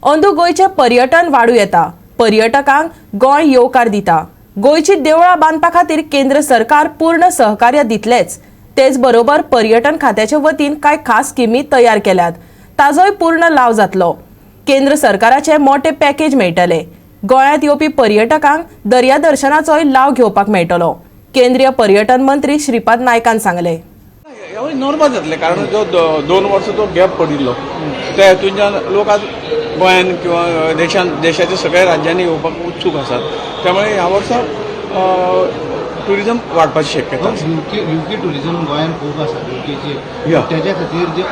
अंदू गोंयचें पर्यटन वाडूं येता. पर्यटकांक गोंय येवकार दिता. गोंयची देवळां बांदपा खातीर केंद्र सरकार पूर्ण सहकार्य दितलेच, तेच बरोबर पर्यटन खात्याचे वतीन कांय खास स्किमी तयार केल्यात, ताजोय पूर्ण लाव जातलो. केंद्र सरकाराचे मोठे पॅकेज मेळटले. गोंयांत येवपी पर्यटकांक दर्या दर्शनाचोय लाव घेवपाक मेळटलो, केंद्रीय पर्यटन मंत्री श्रीपाद नायकान सांगलें. ह्यावेळी नॉर्मल जातलें, कारण जो 2 वर्सां जो गॅप पडिल्लो, त्या हेतूनच्यान लोक आज गोंयान किंवा देशान, देशाच्या सगळ्या राज्यांनी येवपाक उत्सूक आसात. त्यामुळे ह्या वर्सा ट्युरिझम वाडपाची शक्यता आसा. युके टुरिझम गोंयांत खूब आसा युकेचे. तेच्या खातीर जे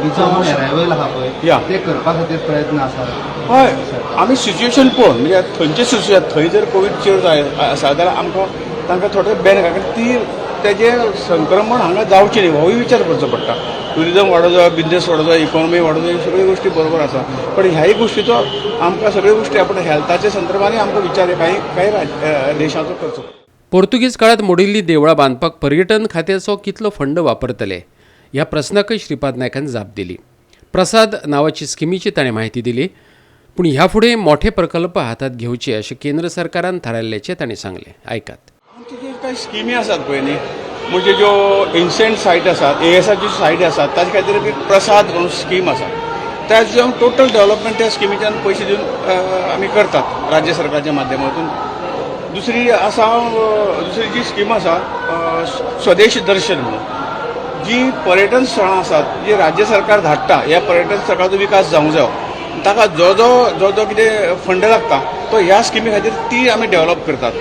विजा ऑन अरायवल आहा पळय, ते करपा खातीर प्रयत्न आसा हय. सरकार? आमी सिच्युएशन पळोवन, म्हणजे थंयचें सिच्युएशन, थंय जर कोवीड चड जाय आसा जाल्यार आमकां तांकां थोडें बॅन, कारण ती तेजें संक्रमण हांगा जावचें न्ही होवूय विचार करचो पडटा. ट्युरिझम वाडोवंक जाय, बिजनेस वाडोवंक जाय, इकॉनॉमी वाडोवंक जाय, सगळ्यो गोश्टी बरोबर आसा, पण ह्याय गोश्टीचो आमकां सगळ्यो गोश्टी आपण हेल्थाच्या संदर्भानूय आमकां विचार कांय कांय देशाचो करचो पडटा. पोर्तुगीज काळात मोडिल्ली देवळां बांदपाक पर्यटन खात्याचो कितलो फंड वापरतले, ह्या प्रस्नाकय श्रीपाद नायकान जाप दिली. प्रसाद नावाची स्किमीची ताणें म्हायती दिली. पूण ह्या फुडें मोठे प्रकल्प हातात घेवचे अशें केंद्र सरकारान थारायल्ल्याचें ताणें सांगलें. आयकात. आमचे जे कांय स्किमी आसात पळय न्ही, म्हणजे ज्यो एन्शंट सायट आसात, एएसआयची सायट आसात, ताजे खातीर एक प्रसाद म्हणून स्कीम आसा. त्या टोटल डेव्हलपमेंट त्या स्किमीच्यान पयशे दिवन आमी करतात राज्य सरकारच्या माध्यमातून. दुसरी आसा, दुसरी जी स्कीम आसा, स्वदेश दर्शन म्हणून, जी पर्यटन स्थळां आसात जी राज्य सरकार धाडटा, ह्या पर्यटन स्थळाचो विकास जावंक जायो, ताका जो जो जो जो कितें फंड लागता तो ह्या स्किमी खातीर ती आमी डेव्हलप करतात.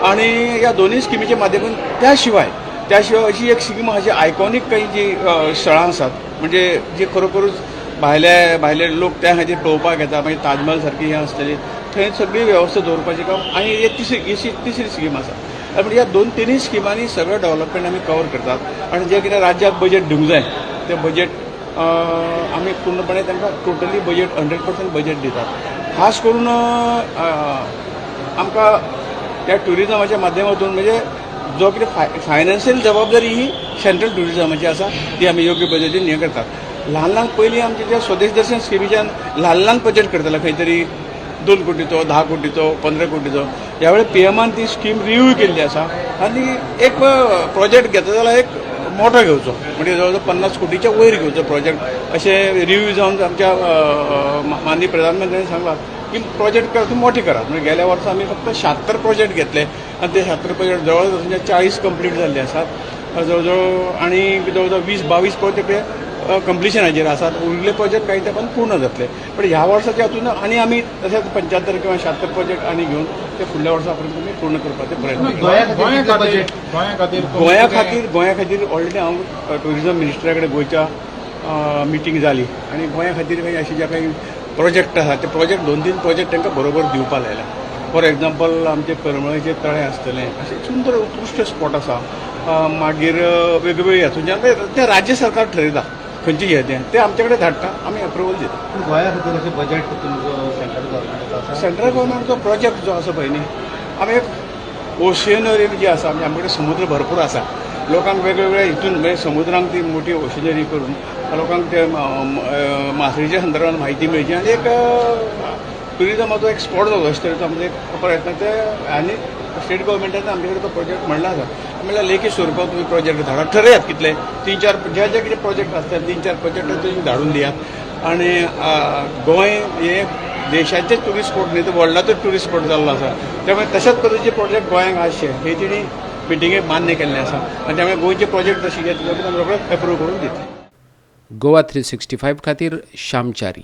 आनी ह्या दोनूय स्किमीच्या माध्यमातून, त्या शिवाय अशी एक स्कीम आहा जी आयकॉनीक काही जी स्थळां आसात, म्हणजे जी खरोखरूच भायले भायले लोक त्या खातीर पळोवपाक येता, मागीर ताजमहल सारकी हें आसतली, थंय सगळी वेवस्था दवरपाचें काम आनी ही तिसरी स्कीम आसा. म्हणजे ह्या दोन तिनूय स्किमांनी सगळें डेव्हलपमेंट आमी कवर करतात आनी जें कितें राज्याक बजेट दिवंक जाय तें बजेट आमी पूर्णपणे तांकां टोटली बजेट, 100% बजेट दितात. खास करून आमकां त्या ट्युरिजमाच्या माध्यमातून, म्हणजे जो कितें फायनान्शियल जबाबदारी ही सेंट्रल ट्युरिजमाची आसा, ती आमी योग्य पद्दतीन हें करतात. ल्हान ल्हान पयलीं आमचे जे स्वदेश दर्शन स्किमीच्यान ल्हान ल्हान प्रोजेक्ट करताले, खंय तरी 2 कोटीचो, 10 कोटीचो, 15 कोटीचो. ह्या वेळार पीएमान ती स्कीम रिव्यू केल्ली आसा आनी एक प्रोजेक्ट घेता जाल्यार एक मोठो घेवचो, म्हणजे जवळ जवळ 50 कोटीच्या वयर घेवचो प्रोजेक्ट, अशें रिव्यू जावन आमच्या माननीय प्रधानमंत्र्यांनी सांगलां की प्रोजेक्ट करा, तुमी मोठे करात. म्हणजे गेल्या वर्सा आमी फक्त 76 प्रोजेक्ट घेतले आनी ते 76 प्रोजेक्ट जवळ जवळ 40 कंप्लीट जाल्ले आसात जवळ जवळ आनी जवळ जवळ 20-22 प्रोजेक्ट कंप्लिशनाचेर आसात. उरिल्ले प्रोजेक्ट काही तेंपान पूर्ण जातले. पण ह्या वर्साच्या हातून आनी आमी तशेंच 75 किंवा 76 प्रोजेक्ट आनी घेवन ते फुडल्या वर्सा पर्यंत आमी पूर्ण करपाचे प्रयत्न करता. गोंया खातीर गोंया कितलें खातीर बजेट? गोंया खातीर गोंया खातीर, गोंया खातीर ऑलरेडी हांव टुरिझम मिनिस्टरा कडेन गोंयच्या मिटींग जाली आनी गोंया खातीर काही अशे जे काही प्रोजेक्ट आसा, ते प्रोजेक्ट, दोन तीन प्रोजेक्ट तांकां बरोबर दिवपा लायला. फॉर एग्जाम्पल, आमचे करमळेचे तळें आसतलें, अशें सुंदर उत्कृश्ट स्पॉट आसा. मागीर वेगवेगळे हातूंच्यान ते राज्य सरकार ठरयता खंयचे हे तें, ते आमचे कडेन धाडटा, आमी अप्रुवल दिता. पूण गोंया खातीर अशें बजेट तुमचो सेंट्रल गव्हर्मेंटाचो आसा? सेंट्रल गव्हर्मेंटचो प्रोजेक्ट जो आसा पळय न्ही, आमी एक ओशियनरी जी आसा, म्हणजे आमचे कडेन समुद्र भरपूर आसा, लोकांक वेगवेगळ्या हितून, म्हणजे समुद्रांक ती मोठी ओशिनरी करून लोकांक ते मासळीच्या संदर्भात म्हायती मेळची आनी एक ट्युरिजमाचो एक स्पॉट जावचो, अशे तरेचो आमचो एक प्रयत्न ते. आनी स्टेट गव्हर्मेंटान आमचे कडेन तो प्रोजेक्ट म्हणला आसा, म्हणल्यार लेखी स्वरुपात तुमी प्रोजेक्ट धाडा, ठरयात कितले, तीन चार जे जे कितें प्रोजेक्ट आसतात, तीन चार प्रोजेक्ट तुमी धाडून दियात. आनी गोंय हे देशाचेच ट्युरिस्ट स्पॉट न्ही तर वर्ल्डाचो ट्युरिस्ट स्पॉट जाल्लो आसा. त्यामुळे तशाच पद्दतीचे प्रोजेक्ट गोंयांक आसचे हे तेणी मिटिंगेक मान्य केल्लें आसा आनी त्यामुळे गोंयचे प्रोजेक्ट जशे घेतले, आमी रोखडेच एप्रूव करून दितले. गोवा 365 खातीर श्यामचारी.